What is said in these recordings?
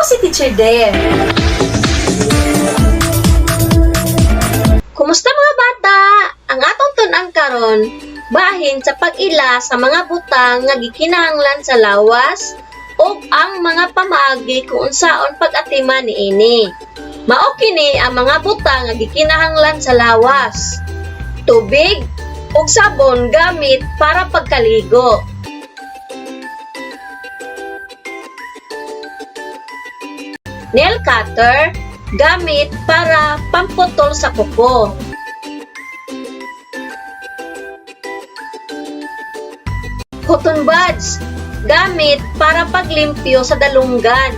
Ako si Teacher Dare. Kumusta, mga bata? Ang atong tun-an karon bahin sa pag-ila sa mga butang nga gikinahanglan sa lawas ug ang mga pamaagi kung unsaon pag-atiman niini. Mao kini ang mga butang nga gikinahanglan sa lawas: tubig ug sabon gamit para pagkaligo. Nail cutter gamit para pamputol sa kuko. Cotton buds gamit para paglimpyo sa dalunggan.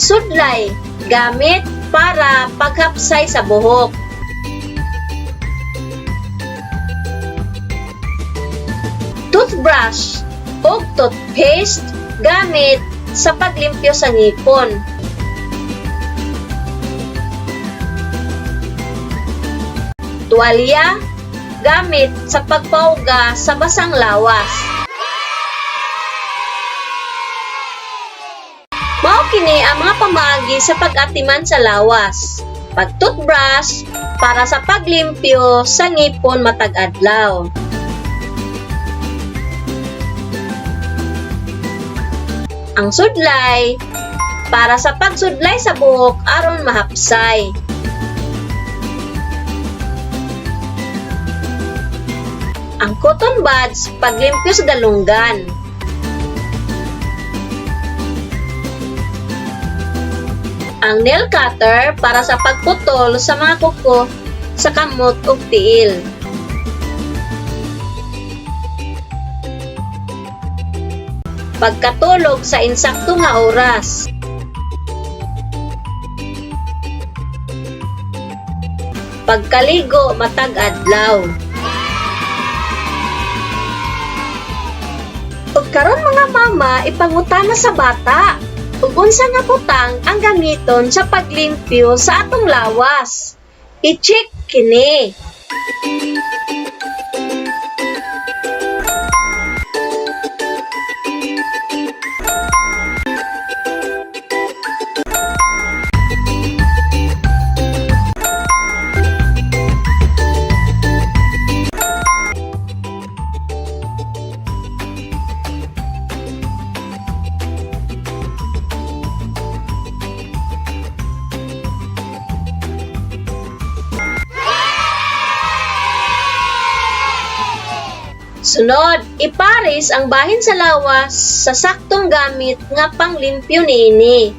Sudlay gamit para paghapsay sa buhok. Toothbrush ug toothpaste gamit sa paglimpyo sa ngipon. Tuwalya gamit sa pagpauga sa basang lawas. Mao kini ang mga pamaagi sa pag-atiman sa lawas. Pag-toothbrush para sa paglimpyo sa ngipon matag adlaw. Ang sudlay para sa pagsudlay sa buhok aron mahapsay. Ang cotton buds paglimpyo sa dalunggan. Ang nail cutter para sa pagputol sa mga kuko sa kamot ug tiil. Pagkatulog sa insakto nga oras. Pagkaligo matag adlaw. Ug karon, mga mama, ipangutana sa bata ug unsa nga butang ang gamiton sa paglimpyo sa atong lawas. I-check kini. Sunod, iparis ang bahin sa lawas sa saktong gamit nga panglimpyo niini.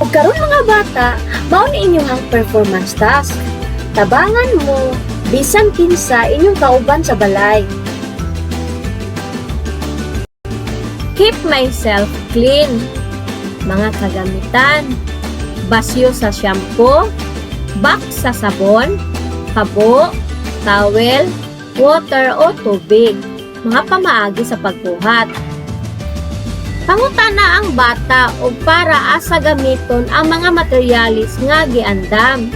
Ug karon, mga bata, mao ni inyong performance task. Tabangan mo bisan kinsa inyong kauban sa balay. Keep myself clean. Mga kagamitan: basyo sa shampoo, box sa sabon, habo, towel, water o tubig. Mga pamaagi sa pagbuhat. Pangutana ang bata og para asa gamiton ang mga materyales nga giandam.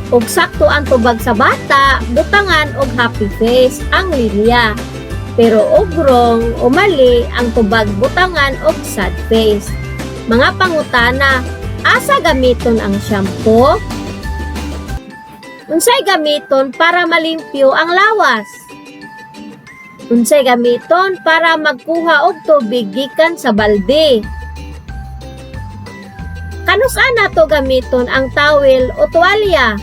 Og sakto ang tubag sa bata, butangan og happy face ang linya. Pero og wrong o mali ang tubag, butangan og sad face. Mga pangutana: asa gamiton ang shampoo? Unsay gamiton para malimpyo ang lawas? Unsay gamiton para magkuha og tubig gikan sa balde? Kanus-a nato gamiton ang towel o tuwalya?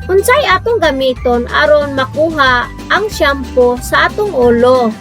Unsay atong gamiton aron makuha ang shampoo sa atong ulo?